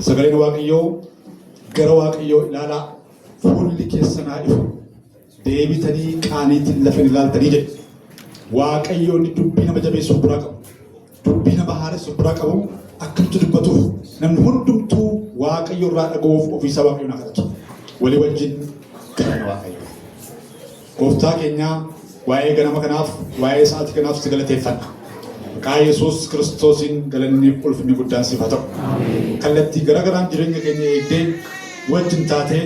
Sagaleen Waaqayyoo gara Waaqayyoo ilaalaa fuulli keessan haa ifu deebitanii qaaniitiin lafa hin ilaaltanii jedhe. Waaqayyo inni dubbii nama jabeessu of biraa qabu. Dubbii nama haaressu of biraa qabu akkamitti dubbatuuf namni hundumtuu Waaqayyo irraa dhaga'uuf ofiisaa Waaqayyoon haa kadhatu. Walii wajjin kadhanna Waaqayyo. Gooftaa keenyaa waa'ee ganama kanaaf waa'ee sa'aatii kanaaf si galateeffanna. Maqaa Yesuus Kiristoosiin galanni ulfinni guddaan siif haa ta'u. Kallattii gara garaan jireenya keenya eegdee wajjin taatee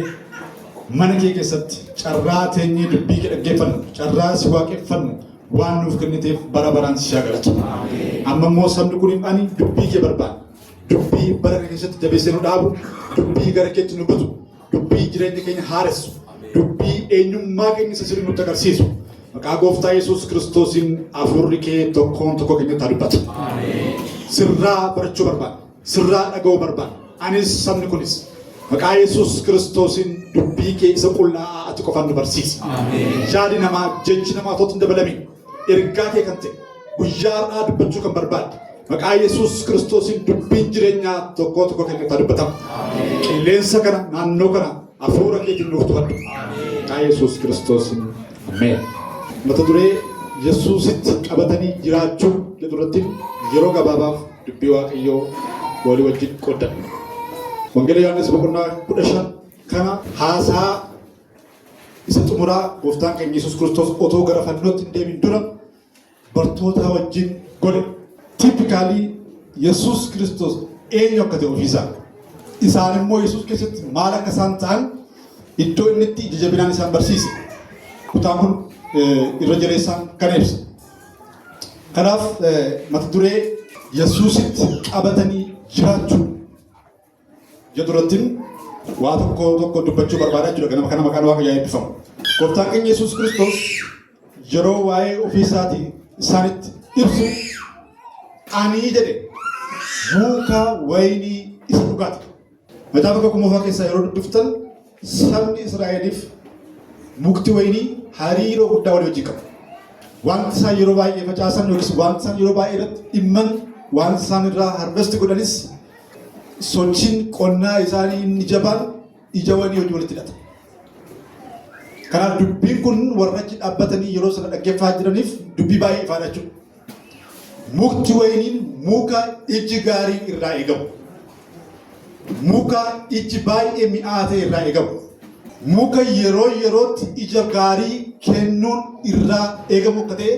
mana kee keessatti carraa teenyee dubbii kee dhaggeeffannu, carraa si waaqeffannu waan nuuf kenniteef bara baraan si haa galatu. Amma immoo sabni kuniif ani dubbii kee barbaada. Dubbii bara kana keessatti jabeessee nu dhaabu, dubbii gara keetti nu butu, dubbii jireenya keenya haaressu, dubbii eenyummaa keenya isa sirrii nutti agarsiisu. Maqaa Gooftaa Yesuus Kiristoosiin hafuurri kee tokkoon tokko keenyatti haa dubbatu. Sirraa barachuu barbaada. Sirraa dhaga'uu barbaada. Anis sabni kunis maqaa Yesuus Kiristoosiin dubbii kee isa qullaa'aa ati qofaan nu barsiisi. Yaadi namaa jechi namaa otoo hin dabalamin ergaa kee kan ta'e guyyaa har'aa dubbachuu kan barbaadde maqaa Yesuus Kiristoosiin dubbiin jireenyaa tokkoo tokko keenyatti haa dubbatamu. Qilleensa kana naannoo kana hafuura keetiin nuuf to'adhu. Maqaa Yesuus Kiristoosiin ameen. Mata duree Yesuusitti qabatanii jiraachuu jedhu irratti yeroo gabaabaaf dubbii Waaqayyoo walii wajjin qooddanna. Wangeela Yohaannis boqonnaa 15 kana haasaa isa xumuraa gooftaan keenya Yesuus Kiristoos otoo gara fannootti hin deemin dura bartoota wajjin godhe. Typically Yesuus Kiristoos eenyu akka ta'e ofiisaa. Isaan immoo Yesuus keessatti maal akka isaan ta'an iddoo inni itti ija jabinaan isaan barsiise. Kutaan kun irra jireessaan kana ibsa. Kanaaf mata duree Yesuusitti qabatanii jiraachuu jedhu irratti waa tokko tokko dubbachuu barbaadaa jechuudha. Ganama kana maqaan Waaqayyoo haa eebbifamu. Gooftaan keenya Yesuus Kiristoos yeroo waa'ee ofii isaatii isaanitti ibsu ani jedhe muka wayinii isa dhugaati. Macaafa Kakuu Moofaa keessaa yeroo dubbiftan sabni Israa'eliif mukti wayinii hariiroo guddaa walii wajjin qabu. Wanti isaan yeroo baay'ee facaasan yookiis wanti isaan yeroo baay'ee irratti dhimman wanti isaan irraa harvest godhanis sochiin qonnaa isaanii inni jabaan ija wayinii wajjin walitti hidhata. Kanaaf dubbiin kun warra achi dhaabbatanii yeroo sana dhaggeeffaa jiraniif dubbii baay'ee ifaadha jechuudha. Mukti wayiniin muka iji gaariin irraa eegamu. Muka iji baay'ee mi'aa ta'e irraa eegamu. Muka yeroo yerootti ija gaarii kennuun irraa eegamu akka ta'e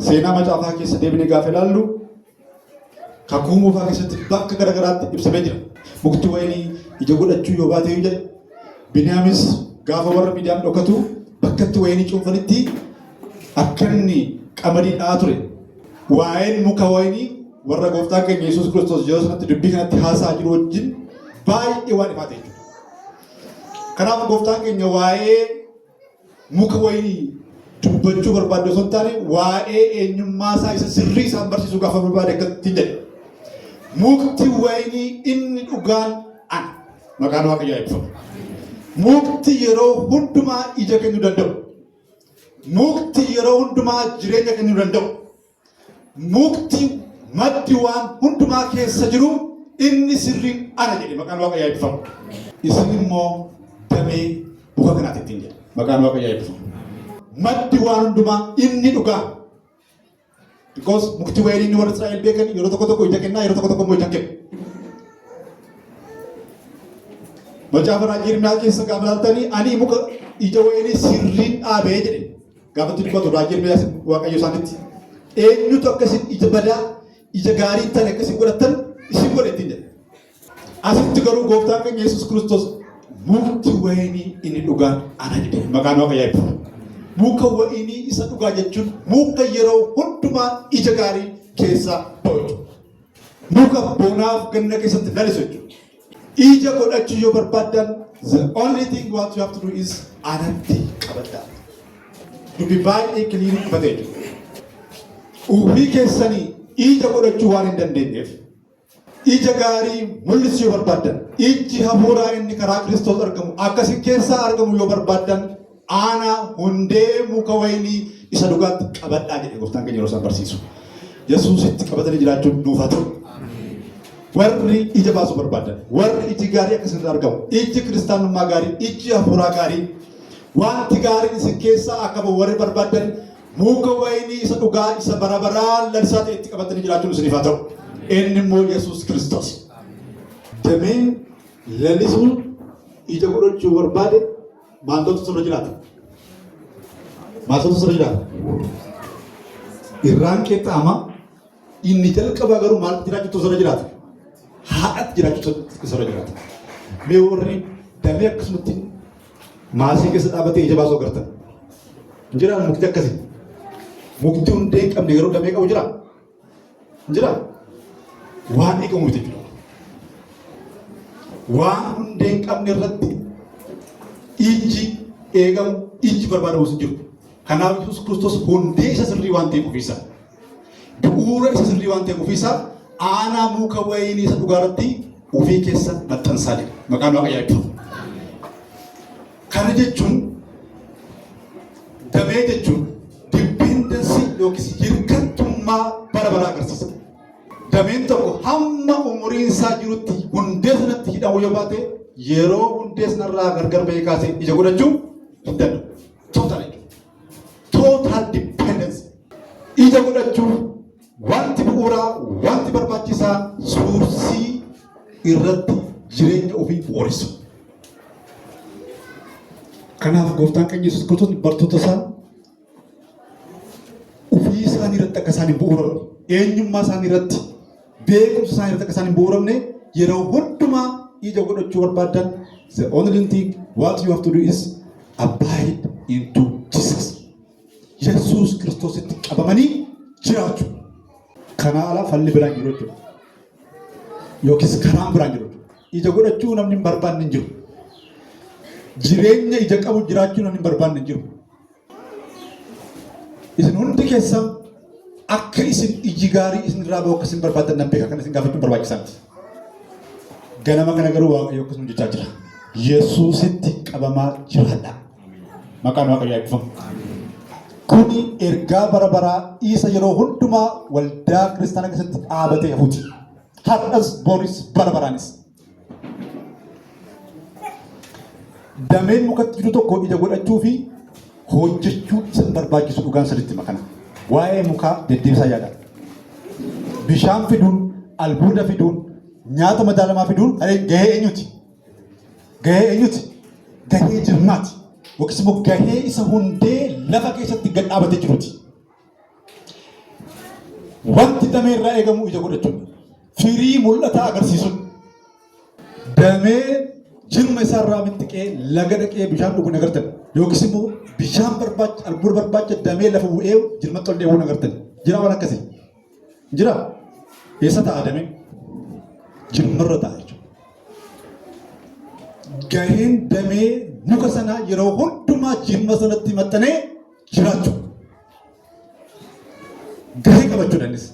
seenaa macaafaa keessa deebinee gaafa ilaallu kakuu moofaa keessatti bakka garaagaraatti ibsamee jira. Mukti wayinii ija godhachuu yoo baate jedhe Biniyaamis gaafa warra Midiyaam dhokatu bakka itti wayinii cuunfanitti akka inni qamadii dha'aa ture. Waa'een muka wayinii warra gooftaan keenya Yesuus Kiristoos yeroo sanatti dubbii kanatti haasa'aa jiru wajjin baay'ee waan ifaa ta'e jechuudha. Kanaaf gooftaan keenya waa'ee muka wayinii dubbachuu barbaadde osoo hin taane waa'ee eenyummaa isaa isa sirrii isaan barsiisuu gaafa barbaade akkatti jedhe. Mukti wayinii inni dhugaan ana. Maqaan Waaqayyoo eebbifamu. Mukti yeroo hundumaa ija kennuu danda'u. Mukti yeroo hundumaa jireenya kennuu danda'u. Mukti maddi waan hundumaa keessa jiru inni sirriin ana jedhe maqaan Waaqayyoo eebbifamu. Isin immoo damee muka kanaati ittiin jedhe maqaan Waaqayyoo eebbifamu. Maddi waan hundumaa inni dhugaa. Because mukti wayinii inni warra Israa'el beekan yeroo tokko tokko ija kennaa yeroo tokko tokko immoo ija hin kennu. Macaafa raajii Ermiyaas keessa gaafa ilaaltanii ani muka ija wayinii sirriin dhaabee jedhe. Gaafa itti dubbatu raajii Ermiyaas Waaqayyo isaanitti. Eenyutu akka isin ija badaa ija gaarii hin taane akka isin godhattan isin godhe ittiin jedhe. Asitti garuu gooftaan keenya Yesuus Kiristoos mukti wayinii inni dhugaan ana jedhe maqaan Waaqayyoo eebbifamu. Muka wayinii isa dhugaa jechuun muka yeroo hundumaa ija gaarii keessaa ba'u jechuudha. Muka bonaaf ganna keessatti lalisu jechuudha. Ija godhachuu yoo barbaaddan the only thing what you have to do is anatti qabadhaa. Dubbi baay'ee clear ifa ta'e jechuudha. Ofii keessanii ija godhachuu waan hin dandeenyeef ija gaarii mul'isuu yoo barbaaddan ijji hafuuraa inni karaa Kiristoos argamu akkasi keessaa argamu yoo barbaaddan ana hundee muka wayinii isa dhugaatti qabadhaa jedhe gooftaan keenya yeroo isaan barsiisu. Yesuusitti qabatanii jiraachuun nuuf haa ta'u. Warri ija baasuu barbaadan, warri iji gaarii akka isin argamu, ijji kiristaanummaa gaarii, ijji hafuuraa gaarii, wanti gaariin isin keessaa akka bahu warri barbaadan, muka wayinii isa dhugaa isa bara baraan lalisaa ta'e itti qabatanii jiraachuun isiniif haa ta'u. Inni immoo Yesuus Kiristoos. Dameen lalisuun ija godhachuu barbaade maaltu sirra jiraata? Maaltu sirra jiraata? Irraan qeexxaama. Inni jalqabaa garuu maaltu jiraachuutu sirra jiraata? Haadhatti jiraachuutu sirra jiraata. Mee warri damee akkasumatti maasii keessa dhaabatee ija baasuu agartan. Hin jiraan mukti akkasii? Mukti hundee hin qabne garuu damee qabu jiraa? Hin jiraa? Waan eegamu miti jechuudha. Waan hundee hin qabne irratti ijji eegamu, ijji barbaadamus hin jiru. Kanaaf Yesuus Kiristoos hundee isa sirrii waan ta'eef ofiisaa, bu'uura isa sirrii waan ta'eef ofiisaa, aanaa muka wayinii isa dhugaa irratti ofii keessa maxxansaa jira. Maqaan Waaqayyoo eebbifamu. Kana jechuun, damee jechuun dependency yookiis hirkattummaa bara baraa agarsiisa. Dameen tokko hamma umuriin isaa jirutti hundee sanatti hidhamuu yoo baate, yeroo hundee sanarraa gargar bahee kaasee ija godhachuu hin danda'u. Total jechuudha. Total dependence. Ija godhachuuf wanti bu'uuraa, wanti barbaachisaa source irratti jireenya ofii bu'uuressu. Kanaaf gooftaan keenya Yesuus Kiristoos bartoota isaa ofii isaanii irratti akka isaan hin bu'uuramne, eenyummaa isaanii irratti, beekumsa isaanii irratti akka isaan hin bu'uuramne, yeroo hundumaa ija godhachuu barbaadan, the only thing what you have to do is abide into Jesus. Yesuus Kiristoositti qabamanii jiraachuu. Kanaa ala falli biraan jiru jechuudha. Yookiis karaan biraan jiru jechuudha. Ija godhachuu namni hin barbaanne hin jiru. Jireenya ija qabu jiraachuu namni hin barbaanne hin jiru. Isin hundi keessan akka isin iji gaarii isin irraa bahu akka isin barbaadan nan beeka, kan isin gaafachuun barbaachisaa miti. Ganama kana garuu Waaqayyo akkasuma jechaa jira. Yesuusitti qabamaa jiraadha. Maqaan Waaqayyoo eebbifamu. Kuni ergaa bara baraa isa yeroo hundumaa waldaa kiristaanaa keessatti dhaabatee hafuuti. Har'as, boris, bara baraanis. Dameen mukatti jiru tokko ija godhachuu fi hojjechuun isa hin barbaachisu, dhugaan sirriitti makana. Waa'ee mukaa deddeebisaa yaada. Bishaan fiduun, albuuda fiduun, nyaata madaalamaa fiduun gahee eenyuti? Gahee eenyuti? Gahee jirmaati. Yookiis immoo gahee isa hundee lafa keessatti gad dhaabatee jiruti. Wanti damee irraa eegamu ija godhachuudha. Firii mul'ataa agarsiisuudha. Damee jirma isaarraa mittiqee laga dhaqee bishaan dhugu hin agartan. Yookiis immoo bishaan barbaacha, albuuda barbaacha damee lafa bu'ee jirmatti ol deebi'uu hin agartan. Jira waan akkasii? Jira. Eessa ta'a damee? Jirmarra ta'a jechuudha. Gaheen damee muka sanaa yeroo hundumaa jirma sanatti maxxanee jiraachuu. Gahee qabachuudha innis.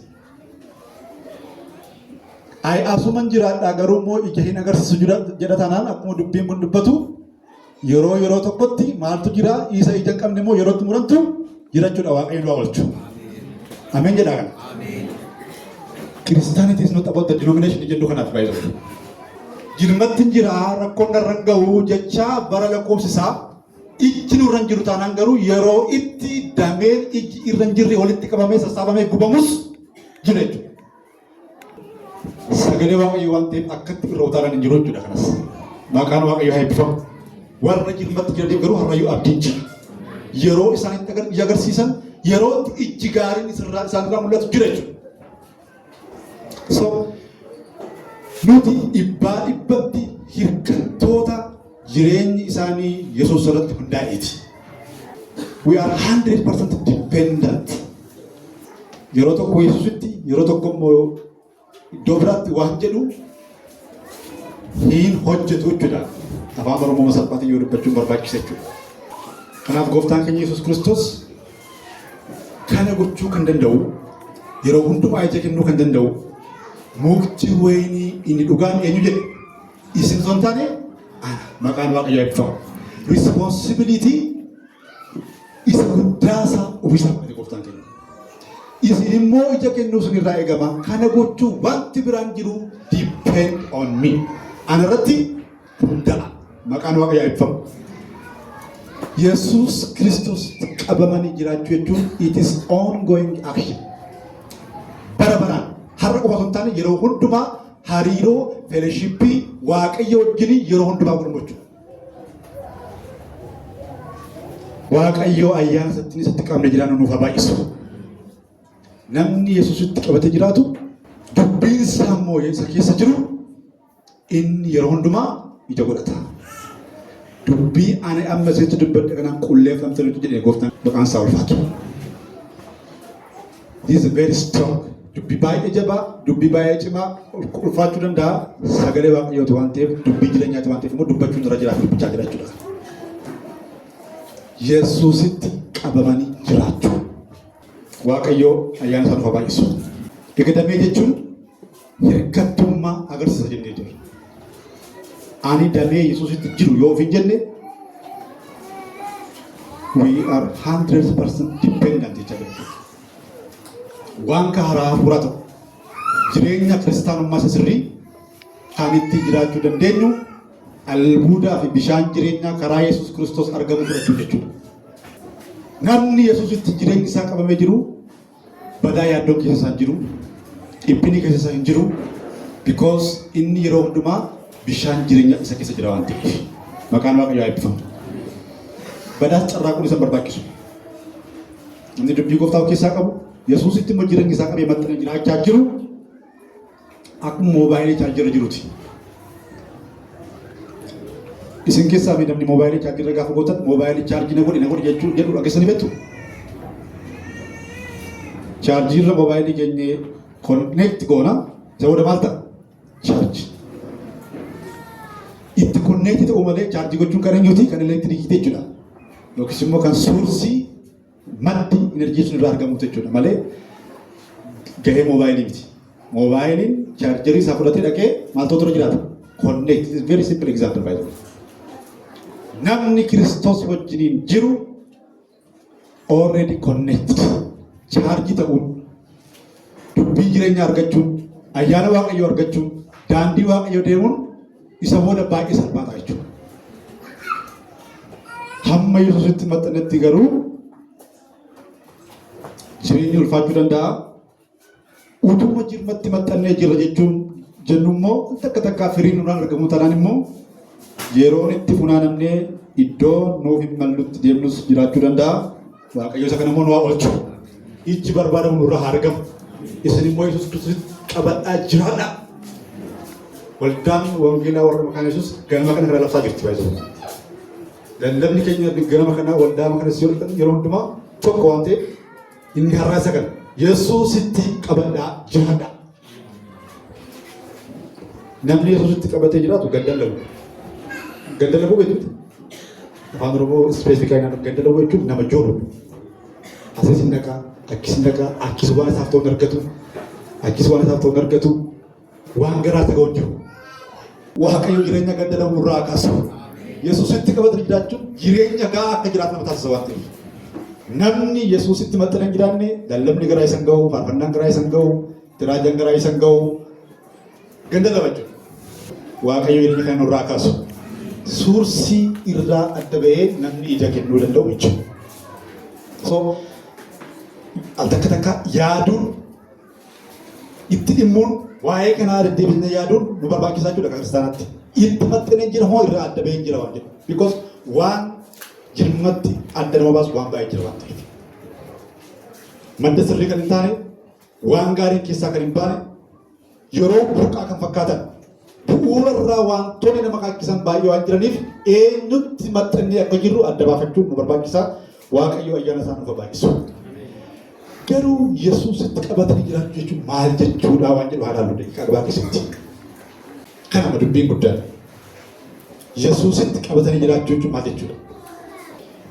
Ayi, asuman jiraadhaa garuu immoo ija hin agarsiisu jedha taanaan, akkuma dubbiin kun dubbatu, yeroo yeroo tokkotti maaltu jira? Isa ija hin qabne immoo yerootti murantu jirachuudha. Waaqayyo nu oolchu. Ameen jedhaa kana. Christianity is not about the denomination jennu kanaaf baay'ee. Jirmatti hin jira, rakkoon narra hin gahu jecha bara lakkoofsisaa ijji nurra hin jiru taanaan garuu, yeroo itti dameen ijji irra hin jirre walitti qabamee sassaabamee gubamus jira jechuudha. Sagalee Waaqayyoo waan ta'eef akkatti irra utaalan hin jiru jechuudha kanas. Maqaan Waaqayyoo haa eebbifamu. Warra jirmatti jiraniif garuu har'ayyuu abdiin jira. Yeroo isaan itti ija agarsiisan, yeroo itti ijji gaariin isaan irraa mul'atu jira jechuudha. So nuti dhibbaa dhibbatti hirkattoota jireenyi isaanii Yesuus irratti hundaa'eeti. We are 100% dependent. Yeroo tokko Yesuusitti, yeroo tokko immoo iddoo biraatti waan jedhu hin hojjetu jechuudha. Afaan Oromoo salphaatiin yoo dubbachuun barbaachisa jechuudha. Kanaaf gooftaan keenya Yesuus Kiristoos kana gochuu kan danda'u, yeroo hundumaa ija kennuu kan danda'u, mukti wayinii inni dhugaan eenyu jedhe? Isin osoo hin taane ana. Maqaan Waaqayyoo eebbifamu. Responsibility isa guddaa isaa ofiisaa fudhate gooftaan keenya. Isin immoo ija kennuu isin irraa eegama. Kana gochuu wanti biraan jiru depend on me. Ana irratti hunda'a. Maqaan Waaqayyoo haa eebbifamu. Yesuus Kiristoos qabamanii jiraachuu jechuun it is ongoing action. Bara baraan har'a qofa osoo hin taane yeroo hundumaa hariiroo fellowshippii Waaqayyo wajjin yeroo hundumaa godhamu jechuudha. Waaqayyo ayyaana isatti isatti qabne jiraannu nuuf haa baay'isu. Namni Yesuusitti qabatee jiraatu dubbiin isaa immoo isa keessa jiru inni yeroo hundumaa ija godhata. Dubbii ani amma isinitti dubbadhe kanaan qulleeffamtanitu jedhe gooftaan maqaan isaa ulfaatu. This is very strong. Dubbii baay'ee jabaa, dubbii baay'ee cimaa ulfaachuu danda'a. Sagalee Waaqayyooti waan ta'eef, dubbii jireenyaati waan ta'eef immoo dubbachuun irra jiraatu dubbachaa jira jechuudha. Yesuusitti qabamanii jiraachuu. Waaqayyoo ayyaana isaa nuuf haa baay'isu. Egaa damee jechuun hirkattummaa agarsiisa jennee jirra. Ani damee Yesuusitti jiru yoo ofiin jenne we are 100% dependent jecha jira. Waan karaa hafuuraa ta'u jireenya kiristaanummaa isa sirrii kan itti jiraachuu dandeenyu albuudaa fi bishaan jireenyaa karaa Yesuus Kiristoos argamu fudhachuu jechuudha. Namni Yesuusitti jireenyi isaa qabamee jiru badaa yaaddoon keessa isaa hin jiru, dhiphinni keessa isaa hin jiru, because inni yeroo hundumaa bishaan jireenya isa keessa jira waan ta'eef. Maqaan Waaqayyoo haa eebbifamu. Badaas carraaquun isa hin barbaachisu. Namni dubbii gooftaa of keessaa qabu, Yesuusitti immoo jireenyi isaa qabee maxxanee jiraachaa jiru akkuma moobaayilii chaarjirra jiruti. Isin keessaa fi namni moobaayilii chaarjirra gaafa gootan moobaayilii chaarjii na godhi na godhi jechuu jedhu dhageessanii beektu. Chaarjiirra moobaayilii keenya connect goona isa booda maal ta'a? Chaarjii. Itti connect ta'uu malee chaarjii gochuun kan eenyuti? Kan elektiriikii jechuudha. Yookiis immoo kan source maddi enerjii sun irraa argamu jechuudha malee gahee moobaayilii miti. Moobaayiliin chaarjarii isaa fudhatee dhaqee maaltu irra jiraata? Connect. It is very simple example by the way. Namni Kiristoos wajjiniin jiru already connected. Chaarjii ta'uun, dubbii jireenyaa argachuun, ayyaana Waaqayyoo argachuun, daandii Waaqayyoo deemuun isa booda baay'ee salphaa ta'a jechuudha. Hamma Yesuusitti maxxanetti garuu jireenyi ulfaachuu danda'a. Utuma jirmatti maxxannee jirra jechuun jennu immoo takka takkaa firiin nurraan argamu taanaan immoo yeroon itti funaanamnee iddoo nuuf hin mallutti deemnus jiraachuu danda'a. Waaqayyo isa kana immoo nu haa oolchu. Ijji barbaadamu nurraa haa argamu. Isin immoo Yesuus Kiristoositti qabadhaa jiraadhaa. Waldaan Wangeelaa warra maqaan Yesuus ganama kana kana labsaa jirti baay'ee. Lallabni keenya ganama kana waldaa kana yeroo hundumaa tokko waan ta'eef inni har'aa isa kana. Yesuusitti qabadhaa jiraadhaa. Namni Yesuusitti qabatee jiraatu gadda lagu. Gadda laguu beektu? Afaan Oromoo specifically gadda laguu jechuun nama jooru. Asis hin dhaqaa, akkis hin dhaqaa, akkis waan isaaf ta'u hin argatu, akkis waan isaaf ta'u hin argatu, waan garaa isa ga'u hin jiru. Waaqayyo jireenya gadda lagu nurraa kaasu. Yesuusitti qabatanii jiraachuun jireenya gahaa akka jiraatu nama taasisa waan ta'eef. Namni Yesuusitti maxxanee hin jiraanne lallabni garaa isa hin ga'u, faarfannaan garaa isa hin ga'u, tiraajan garaa isa hin ga'u. Ganda lama jechuudha. Waaqayyo jireenya kana nurraa kaasu. Source irraa adda ba'ee namni ija kennuu danda'u jechuudha. So al takka takka yaaduun itti dhimmuun waa'ee kanaa deddeebisnee yaaduun nu barbaachisaa jechuudha kiristaanatti. Itti maxxanee jira moo irraa adda ba'ee jira waan jedhu. Because waan jirmatti adda nama baasu waan baay'ee jira waan ta'eef. Madda sirrii kan hin taane, waan gaarii keessaa kan hin baane, yeroo burqaa kan fakkaatan bu'uura irraa wantoonni nama kaakkisan baay'ee waan jiraniif eenyutti maxxannee akka jirru adda baafachuun nu barbaachisaa. Waaqayyo ayyaana isaa nuuf baay'isu. Garuu Yesuusitti qabatanii jiraachuu jechuun maal jechuudha waan jedhu haa ilaallu daqiiqaa gabaa keessatti. Kanuma dubbiin guddaan. Yesuusitti qabatanii jiraachuu jechuun maal jechuudha?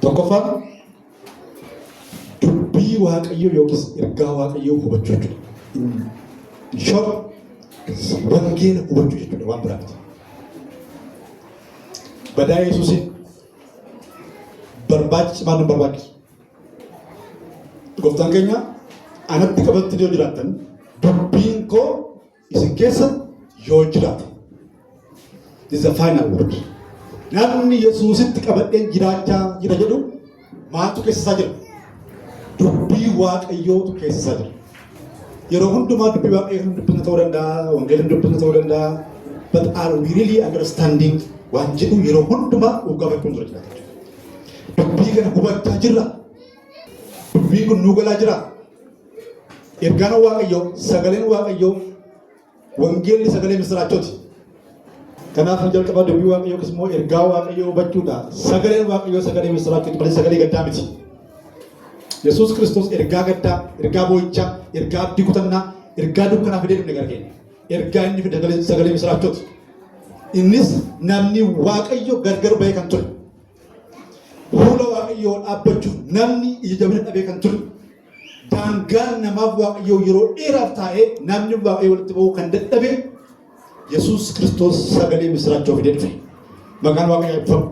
Tokkoffaan dubbii Waaqayyoo yookiis ergaa Waaqayyoo hubachuu jechuudha. In short, wangeela hubachuu jechuudha waan biraa miti. Badaa Yesuusiin barbaachisu maal nu barbaachisu? Gooftaan keenya Anatti qabattanii yoo jiraattan, dubbiin koo isin keessa yoo jiraate. This is the final word. Namni Yesuusitti qabadheen jiraachaa jira jedhu maaltu keessa isaa jira? Dubbii Waaqayyootu keessa isaa jira. Yeroo hundumaa dubbii Waaqayyoo kan dubbisna ta'uu danda'a, wangeela kan dubbisna ta'uu danda'a. But are we really understanding waan jedhu yeroo hundumaa of gaafachuun dura jiraata jechuudha. Dubbii kana hubachaa jirra. Dubbiin kun nuu galaa jira. Ergaan Waaqayyoo, sagaleen Waaqayyoo, wangeelli sagalee misiraachooti. Kanaaf nu jalqaba dubbii Waaqayyoo yookiis immoo ergaa Waaqayyoo hubachuudha. Sagaleen Waaqayyoo sagalee misiraachooti malee sagalee gaddaa miti. Yesuus Kiristoos ergaa gaddaa, ergaa boo'ichaa, ergaa abdii kutannaa, ergaa dukkanaa fidee dhufne gara keenya. Ergaa inni fide sagalee misiraachooti. Innis namni Waaqayyo gargar bahee kan ture. Fuula Waaqayyoo dhaabbachuuf namni ija jabina dhabee kan ture. Daangaan namaaf Waaqayyoo yeroo dheeraaf taa'ee namni Waaqayyo walitti bahuu kan dadhabe, Yesuus Kiristoos sagalee misiraachoo fidee dhufe. Maqaan Waaqayyoo eebbifamu.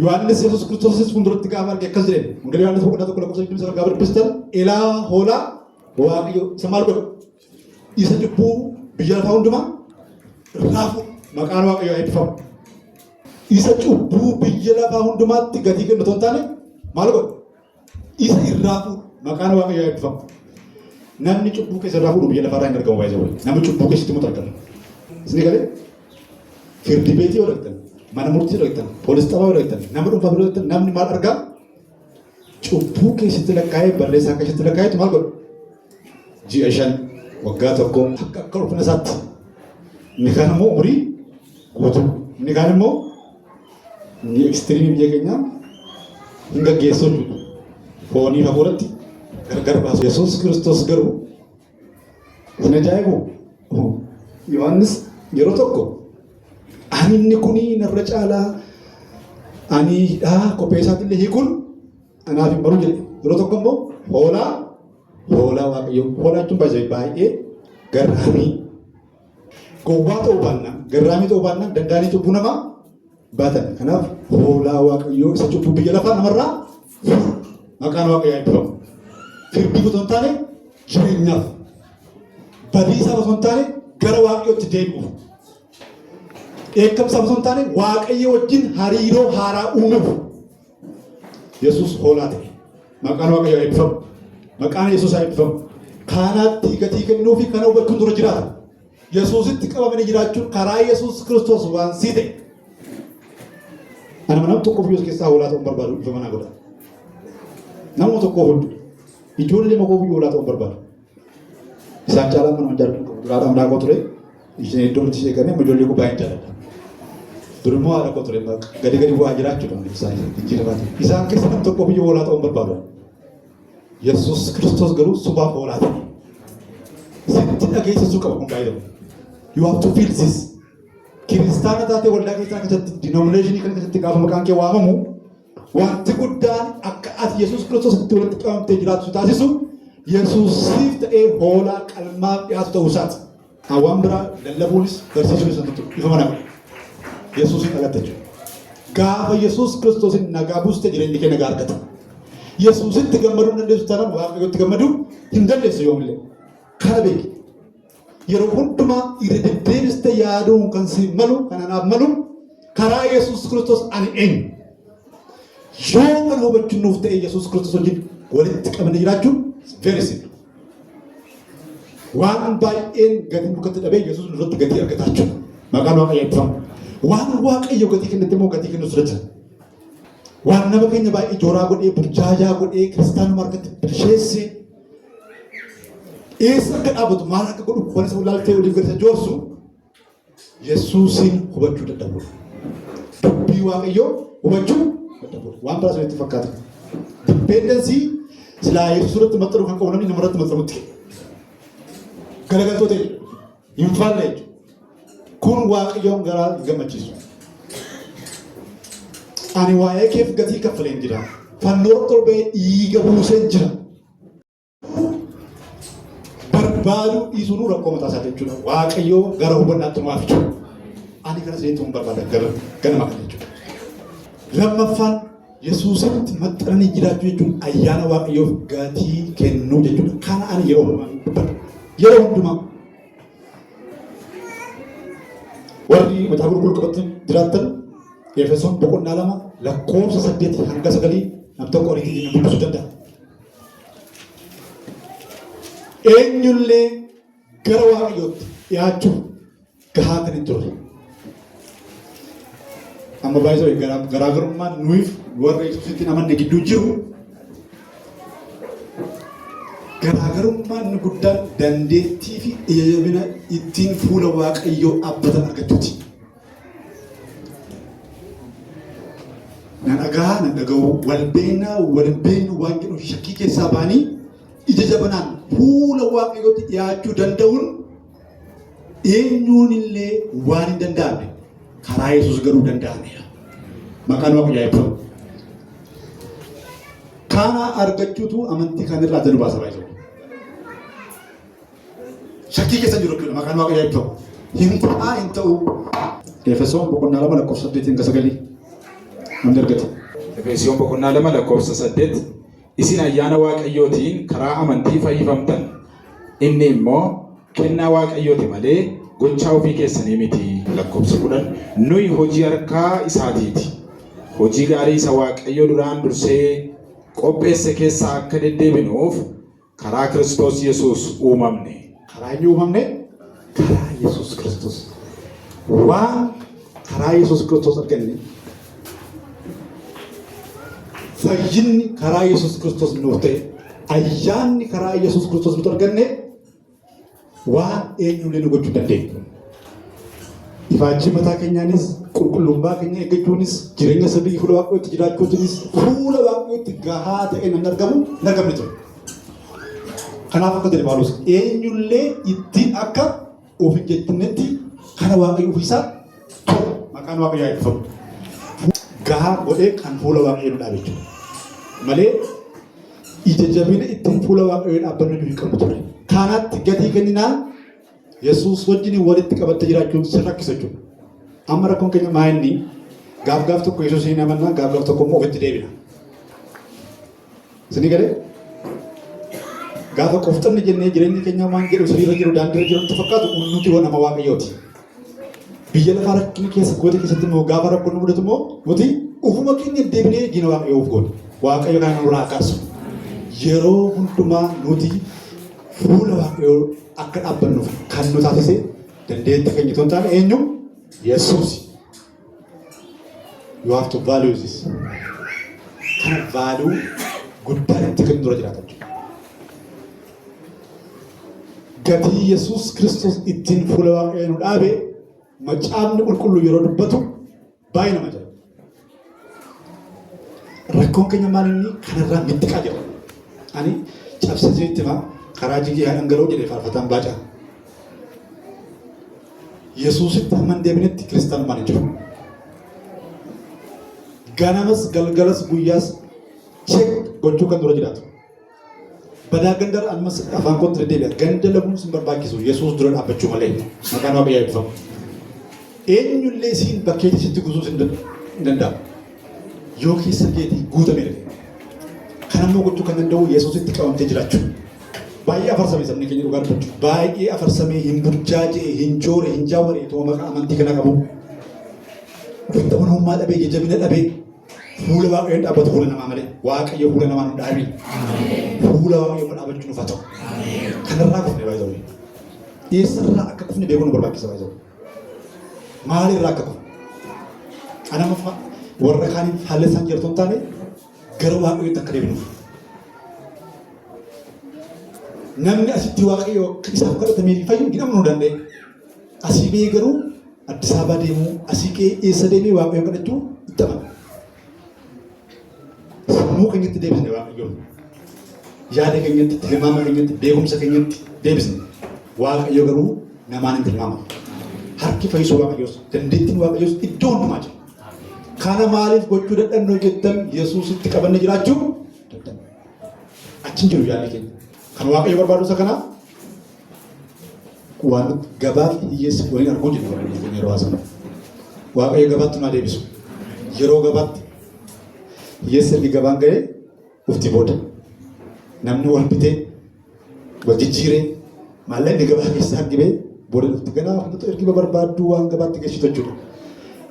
Yohaannis Yesuus Kiristoosis fuulduratti gaafa arge akkas jedheen. Wangeela Yohaannis boqonnaa 1 lakkoofsa 29 gaafa dubbistan, "Ilaa hoolaa Waaqayyo isa maal godhu? Isa cubbuu biyya lafaa hundumaa irraa fuudhu." Maqaan Waaqayyoo eebbifamu. Isa cubbuu biyya lafaa hundumaatti gatii kennu otoo hin taane maal godhu? Isa irraa fuudhu. Maqaan Waaqayyoo eebbifamu. Namni cubbuu keessa irraa fuudhu biyya lafaarraa hin argamu baay'ee. Namni cubbuu keessatti immoo argama. Isin galee firdi beetii yoo dhaqxan, mana murtii yoo dhaqxan, poolis xabaa yoo dhaqxan, nama dhuunfaa bira dhaqxan, namni maal argaa? Cubbuu keessatti lakkaa'ee, barreessaa keessatti lakkaa'eetu maal godhu? Ji'a 5, waggaa 1, akka ulfina isaatti. Inni kaan immoo umurii guutuu. Inni kaan immoo inni extreme biyya keenyaa hin gaggeessu jechuudha. Foonii hafuuratti gargar baasu. Yesuus Kiristoos garuu isin ajaa'ibu. Yohaannis yeroo tokko, "Ani inni kuni narra caalaa, ani hidhaa kophee isaatti hiikuun anaaf hin baru," jedhe. Yeroo tokko immoo hoolaa Waaqayyoo. Hoolaa jechuun baay'ee baay'ee garraamii. Gowwaa ta'uu baannaan, garraamii ta'uu baannaan danda'anii cubbuu namaa baatan. Kanaaf hoolaa Waaqayyoo isa cubbuu biyya lafaa namarraa furu. Maqaan Waaqayyoo eebbifamu. Firdii otoo hin taane jireenyaaf. Badiisaaf osoo hin taane gara Waaqayyootti deebi'uuf. Dheekkamsaaf osoo hin taane Waaqayyo wajjin hariiroo haaraa uumuuf. Yesuus hoolaa ta'e. Maqaan Waaqayyoo eebbifamu. Maqaan Yesuus haa eebbifamu. Kanaatti gatii kennuu fi kana hubachuun dura jiraata. Yesuusitti qabamanii jiraachuun karaa Yesuus Kiristoos waan sii ta'e. Anama nama tokkoof yoo keessaa hoolaa ta'uun barbaadu ifa manaa godha. Nama tokkoof hundi. Ijoollee makoo biyyoo hoolaa ta'uun barbaadu. Isaan caalaa mana jaalladhu qabu. Duraadhaan manaa koo ture. Isheen iddoo nuti ishee eegame ijoollee koo baay'een jaalladha. Dur immoo haadha koo ture, gadi gadi bu'aa jiraachuudha isaan jijjiiramaa jiru. Isaan keessa nam tokko biyyoo hoolaa ta'uun barbaadu. Yesuus Kiristoos garuu subaaf hoolaa ta'e. Sitti dhageessisuu qaba kun baay'ee. You have to feel this. Kiristaana taatee waldaa kiristaanaa keessatti, denomination kana keessatti gaafa maqaan kee waamamu, wanti guddaan akka ati Yesuus Kiristoos itti walitti qabamtee jiraattu taasisu Yesuusiif ta'ee hoolaa qalmaaf dhiyaatu ta'uu isaati. Waan biraa lallabuunis barsiisuunis hin tuttu ifa mana godhe. Yesuusin dhalatte jechuudha. Gaafa Yesuus Kiristoosin nagaa buuste jireenyi kee nagaa argata. Yesuusitti gammaduu hin dandeessu taanaan Waaqayyotti gammaduu hin dandeessu yoomillee. Kana beeki. Yeroo hundumaa irra deddeebiste yaaduun kan si malu, kan anaaf malu, karaa Yesuus Kiristoos ani eenyu? Yoo kana hubachuun nuuf ta'e, Yesuus Kiristoos wajjin walitti qabannee jiraachuun very simple. Waan baay'een gatii nurkatti dhabee Yesuus nurratti gatii argataa jechuudha. Maqaan Waaqayyoo eebbifamu. Waan Waaqayyo gatii kennetti immoo gatii kennuus irra jira. Waan nama keenya baay'ee jooraa godhee, burjaajaa godhee, kiristaanuma harkatti bilcheessee, eessa akka dhaabatu, maal akka godhu waan isa wallaaltee oliif gadi isa joorsu, Yesuusiin hubachuu dadhabuudha. Dubbii Waaqayyoo hubachuu dadhabuudha. Waan biraa sanitti fakkaata. Dependency silaa Yesuus irratti maxxanuu kan qabu namni nama irratti maxxanutti galagaltoota jechuudha. Hin faalle jechuudha. Kun Waaqayyoon garaa hin gammachiisu. "Ani waa'ee keef gatii kaffaleen jira. Fannoo torbee dhiiga buuseen jira." Barbaaduu dhiisuun rakkoo mataa isaa jechuudha. Waaqayyoo gara hubannaatti nu haa fidu. Ani kana isinitti hin barbaada gara ganama kana jechuudha. Lammaffaan Yesuusitti maxxananii jiraachuu jechuun ayyaana Waaqayyoof gatii kennuu jechuudha. Kana ani yeroo hundumaa dubbadha. Yeroo hundumaa warri Macaafa Qulqulluu qabattan jiraattan, Efesoon boqonnaa 2 lakkoofsa 8 hanga 9 nam tokko ariitiin dubbisuu danda'a. Eenyullee gara Waaqayyootti dhiyaachuuf gahaa kan hin turre. Amma baay'ee garaagarummaan nuyiif warra Yesuusitti hin amanne gidduu jiru, garaagarummaan inni guddaan dandeettii fi ija jabina ittiin fuula Waaqayyoo dhaabbatan argachuuti. Nan dhagaa, nan dhaga'u, wal beeknaa, wal hin beeknu waan jedhu shakkii keessaa ba'anii ija jabanaan fuula Waaqayyootti dhiyaachuu danda'uun eenyuun illee waan hin danda'amne karaa Yesuus garuu danda'ameera. Maqaan Waaqayyoo eebbifamu. Kana argachuutu amantii kanirraa adda nu baasa baay'ee. Shakkii keessa jiru jechuudha. Maqaan Waaqayyoo eebbifamu. Hin ta'aa, hin ta'u. Efesoon boqonnaa 2 lakkoofsa 8 hanga 9 namni argate. Efesoon boqonnaa 2 lakkoofsa 8: Isin ayyaana Waaqayyootiin karaa amantii fayyifamtan. Inni immoo kennaa Waaqayyooti malee gochaa ofii keessanii miti. Lakkoofsa 10: Nuyi hojii harkaa isaatiiti. Hojii gaarii isa Waaqayyo duraan dursee qopheesse keessaa akka deddeebinuuf karaa Kiristoos Yesuus uumamne. Karaa inni uumamne karaa Yesuus Kiristoos. Waan karaa Yesuus Kiristoos arganne, fayyinni karaa Yesuus Kiristoos nuuf ta'e, ayyaanni karaa Yesuus Kiristoos nuti arganne waan eenyullee nu gochuu dandeenyu. Ifaajjii mataa keenyaanis, qulqullummaa keenya eeggachuunis, jireenya sirrii fuula Waaqayyootti jiraachuutiinis fuula Waaqayyootti gahaa ta'e namni argamu hin argamne ture. Kanaaf akka jedhe Phaawulos, eenyullee ittiin akka of hin jettinnetti kana Waaqayyo ofiisaa tola. Maqaan Waaqayyoo haa eebbifamu. Gahaa godhee kan fuula Waaqayyoo nu dhaabe jechuudha. Malee ija jabina ittiin fuula Waaqayyoo dhaabbannu hin qabnu ture. Kanatti gatii kenninaan Yesuus wajjin walitti qabattee jiraachuun si rakkisa jechuudha. Amma rakkoon keenya maa inni gaaf gaaf tokko Yesuus hin amannaa, gaaf gaaf tokko immoo ofitti deebina. Isinii galee? Gaafa qofxanni jennee jireenyi keenya waan jedhu sirriirra jiru, daandiirra jiru nutti fakkaatu, nuti nama Waaqayyooti. Biyya lafaa rakkina keessa goote keessatti immoo gaafa rakkoon nu mudatu immoo nuti ufuma keenya deebinee diina Waaqayyoo of goona. Waaqayyo kana nurraa kaasu. Yeroo hundumaa nuti fuula Waaqayyoo akka dhaabbannuuf kan nu taasise dandeettii keenya otoo hin taane eenyu? Yesuus. You have to value this. Kana value guddaa itti kennu dura jiraata jechuudha. Gatii Yesuus Kiristoos ittiin fuula Waaqayyoo nu dhaabe Macaafni Qulqulluu yeroo dubbatu baay'ee nama ajaa'iba. Rakkoon keenya maal inni kanarraa mittiqaa jira. Ani cabsee itti himaa, karaa jigee haa dhangala'u jedhee faarfataan baacaa. Yesuusitti hamma hin deebinetti kiristaanummaan hin jiru. Ganamas, galgalas, guyyaas check gochuu kan dura jiraatu. Badaa ganda ammas afaan kootti deddeebi'a. Ganda lamuun sin barbaachisu, Yesuus dura dhaabbachuu malee. Maqaan Waaqayyoo eebbifamu. Eenyullee siin bakkeetti sitti guutuu sin hin danda'amu. Yoo keessa keetii guutameera. Kan ammoo gochuu kan danda'u Yesuusitti qabamtee jiraachuu. Baay'ee afarsamee sabni keenya, dhugaa dubbachuu. Baay'ee afarsamee, hin burjaajee, hin joore, hin jaawware itoo maqaa amantii kana qabu. Ofitti amanamummaa dhabee, jajjabina dhabee fuula Waaqayyoon dhaabbatu fuula namaa malee. Waaqayyo fuula namaa nu dhaabi. Fuula Waaqayyoon dhaabbachuu nuuf haa ta'u. Kanarraa kufne baay'ee. Eessarraa akka kufne beekuun nu barbaachisa baay'ee. Maalirraa akka kufne? Ana amma warra kaaniin haalli isaan jirtu hin taane gara Waaqayyootti akka deebinuuf. Namni asitti Waaqayyo isaaf kadhatamee fi fayyu hin amanuu danda'e. Asii ba'ee garuu Addis Ababaa deemuu, asii ka'ee eessa deemee Waaqayyo kadhachuu itti amana. Sammuu keenyatti deebisne Waaqayyoon. Yaada keenyatti, tilmaama keenyatti, beekumsa keenyatti deebisne. Waaqayyo garuu namaan hin tilmaamamu. Harki fayyisuu Waaqayyoos, dandeettiin Waaqayyoos iddoo hundumaa jira. Kana maaliif gochuu dadhabnoo jettan, Yesuusitti qabanne jiraachuu dadhabne. Achi hin jiru yaadni keenya. Kan Waaqayyo barbaadu isa kana, waan gabaaf hiyyeessi waliin arguu jenna warra biyya keenya yeroo haasawu. Waaqayyo gabaatti nu haa deebisu. Yeroo gabaatti Hiyyeessi ergi gabaan ga'ee dhufti booda. Namni wal bitee, wal jijjiiree, maallaqni gabaa keessaa dhibee booda dhufti. Ganaa hundatu ergiba barbaadduu waan gabaatti geessitu jechuudha.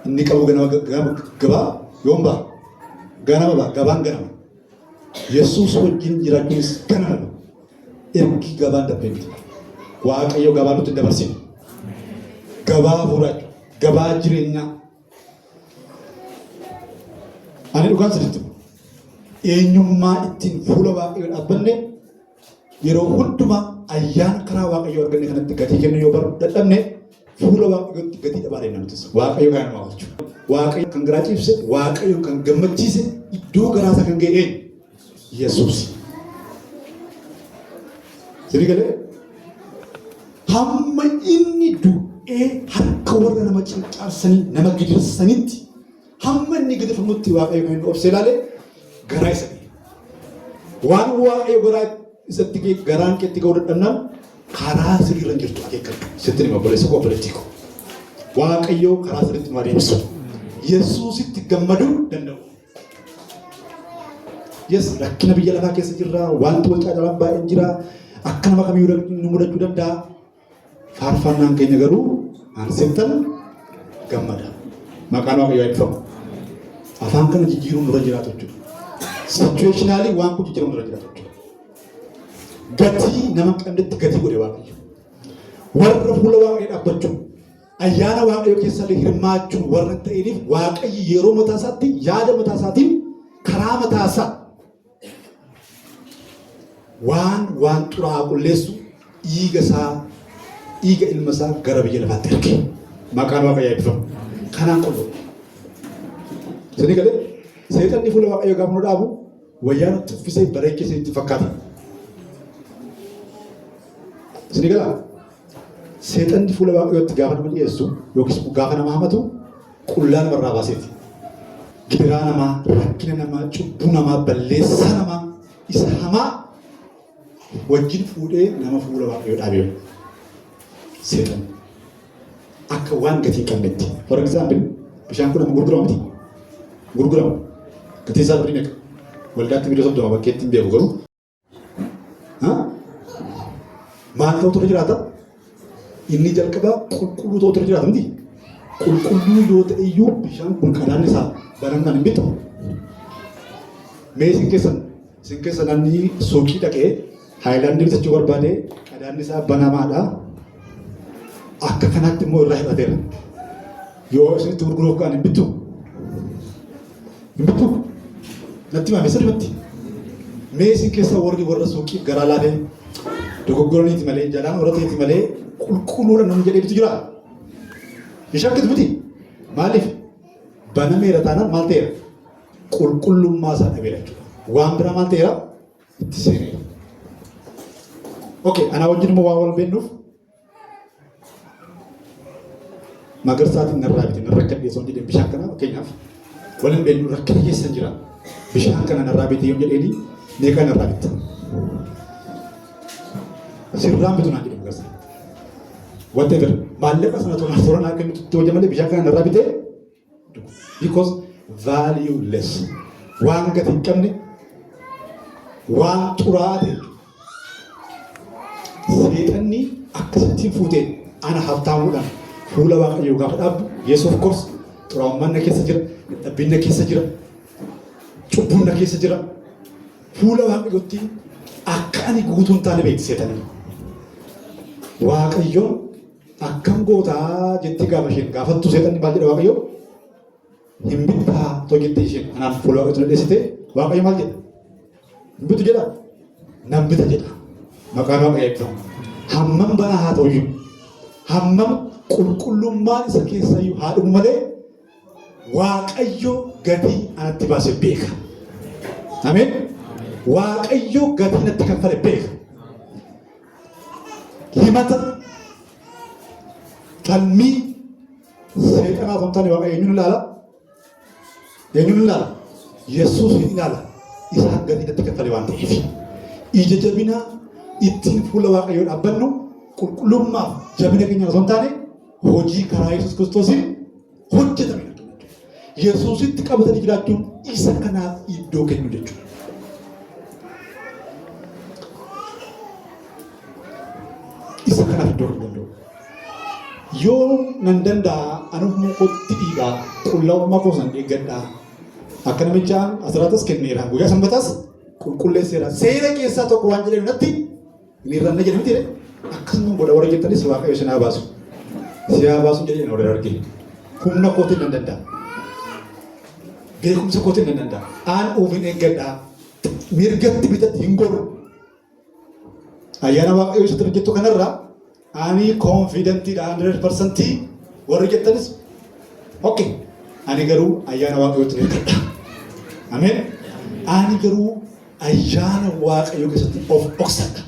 Inni qabu ganama gabaa yoom ba'a? Ganama ba'a. Gabaan ganama. Yesuus wajjin jiraachuunis ganama. Ergi gabaan darbee miti. Waaqayyo gabaa nutti hin dabarsine. Gabaa hafuuraa jechuudha. Gabaa jireenyaa. Ani dhugaan sirriitti hima. Eenyummaa ittiin fuula Waaqayyoo dhaabbanne yeroo hundumaa ayyaana karaa Waaqayyoo arganne kanatti gatii kennuu yoo barru dadhabne fuula Waaqayyootti gatii dhabaa deemna nutis. Waaqayyo kana namaa oolchu. Waaqayyo kan garaa ciibse, Waaqayyo kan gammachiise, iddoo garaa isaa kan ga'e eenyu? Yesuus. Sirrii galee? Hamma inni du'ee harka warra nama cinqaarsanii, nama gidirsanitti, hamma inni gidirfamutti Waaqayyo kan inni obsee ilaale garaa isa ga'e. Waan Waaqayyo garaa isatti ga'e garaan keetti ga'uu dadhabnaan karaa sirriirra hin jirtu akeekkadhu. Sitti hima obboleessa koo, obboleettii koo. Waaqayyo karaa sirriitti nu adeemsisu. Yesuusitti gammaduu danda'u. Yes, rakkina biyya lafaa keessa jirra, wanti wal caalaan baay'een jira, akka nama kamiyyuu nu mudachuu danda'a. Faarfannaan keenya garuu ani sittan gammada. Maqaan Waaqayyoo eebbifamu. Afaan kana jijjiiruun nurra jiraatu jechuudha. Situationally waan kun jijjiiruun nurra jiraatu jechuudha. Gatii nama hin qabnetti gatii godhe Waaqayyo. Warra fuula Waaqayyoo dhaabbachuu, ayyaana Waaqayyoo keessallee hirmaachuu warra hin ta'iniif Waaqayyo yeroo mataa isaatti yaada mataa isaatiin karaa mataa isaa waan waan xuraa'aa qulleessu dhiiga isaa, dhiiga ilma isaa gara biyya lafaatti erge. Maqaan Waaqayyoo eebbifamu. Kanaan qulqulluu. Isinii galee seexanni fuula Waaqayyoo gaafa nu dhaabu wayyaa nutti uffisee bareechee isinitti fakkaata. Isinii galaa? Seexanni fuula Waaqayyootti gaafa nama dhiyeessu yookiis gaafa nama hamatu qullaa namarraa baaseeti. Gidiraa namaa, rakkina namaa, cubbuu namaa, balleessaa namaa isa hamaa wajjin fuudhee nama fuula Waaqayyoo dhaabee seexanni akka waan gatii hin qabnetti. For example, bishaan kun amma gurgurama miti? Gurgurama. Gatiin isaa birrii meeqa? Waldaatti birrii 30, bakkeetti hin beeku garuu. Maal ta'utu irra jiraata? Inni jalqabaa qulqulluu ta'utu irra jiraata miti? Qulqulluu yoo ta'e iyyuu bishaan kun qadaadni isaa banamnaan hin bitu. Mee isin keessa namni suuqii dhaqee haayilaandii bitachuu barbaade, qadaadni isaa banamaadha. Akka kanaatti immoo irraa hir'ateera. Yoo isinitti gurguruuf ka'an hin bittu? Hin bittu? Natti himame sirriitti. Mee isin keessa warri warra suuqiif garaa laafee dogoggoraniiti malee, jalaan horateeti malee qulqulluudha namni jedhee bitu jira? Hin shakkitu miti? Maaliif? Banameera taanaan maal ta'eera? Qulqullummaa isaa dhabeera jechuudha. Waan biraa maal ta'eera? Itti seeneera. Okay, anaa wajjin immoo waan wal beeknuuf Magarsaatiin narraa bite, narra akka dhiyeessu jedheen, bishaan kana fakkeenyaaf waliin beeknu, rakkina keessa jira. Bishaan kana narraa bite yoo jedheeni, meeqa narraa bitta? Sirraan bitu naan jedhe Magarsaa. Whatever, maallaqa sana tola tola naa kennitu itti hojii malee bishaan kana narraa bitee, because valueless, waan gati hin qabne, waan xuraa'aa ta'e. Seexanni akkasittiin fuutee ana Habtaamuudhaan fuula Waaqayyoo gaafa dhaabbu, yes, of course, xuraa'ummaan na keessa jira, dadhabbiin na keessa jira, cubbuun na keessa jira. Fuula Waaqayyootti akka ani guutuu hin taane beekti seexanni. Waaqayyoon akkam gootaa jettee gaafa isheen gaafattu, seexanni maal jedha? Waaqayyoo hin bittaa too jettee isheen anaan fuula Waaqayyootti na dhiyeessite, Waaqayyo maal jedha? Hin bitu jedha? Nan bita jedha. Maqaan Waaqayyoo eebbifamu. Hammam banaa haa ta'uyyuu, hammam qulqullummaan isa keessayyuu haa dhumu malee, Waaqayyo gatii anatti baase beeka. Ameen. Waaqayyo gatii natti kaffale beeka. Himata falmii seexanaa osoo hin taane, Waaqayyo eenyuun ilaala? Eenyuun ilaala? Yesuus hin ilaala. Isaan gatii natti kaffale waan ta'eef. Ija jabina ittiin fuula Waaqayyoo dhaabbannu qulqullummaaf jabina keenya osoo hin taane, hojii karaa Yesuus Kiristoosiin hojjetame. Yesuusitti qabatanii jiraachuun Isa kanaaf iddoo kennu jechuudha. Isa kanaaf iddoo kennuu danda'u. Yoo nan danda'a, anummaa kootti dhiibaa, qullaa'ummaa koo san eeggadhaa. Akka namichaan asiraatas kenneera, guyyaa Sanbataas qulqulleesseera. Seera keessaa tokko waan jedhame natti hin irranne jedhe miti. Akkasuma godha warra jettanis, Waaqayyo isin haa baasu. Si haa baasu jedhee warra arge. Humna kootiin nan danda'a. Beekumsa kootiin nan danda'a. Aan ofiin eeggadhaa. Mirgatti bitatti hin godhu. Ayyaana Waaqayyoo isatti hojjettu kanarraa ani confidentiidha 100% warri jettanis, okay. Ani garuu ayyaana Waaqayyootti hirkadha. Ameen. Ani garuu ayyaana Waaqayyoo keessatti of dhoksadha.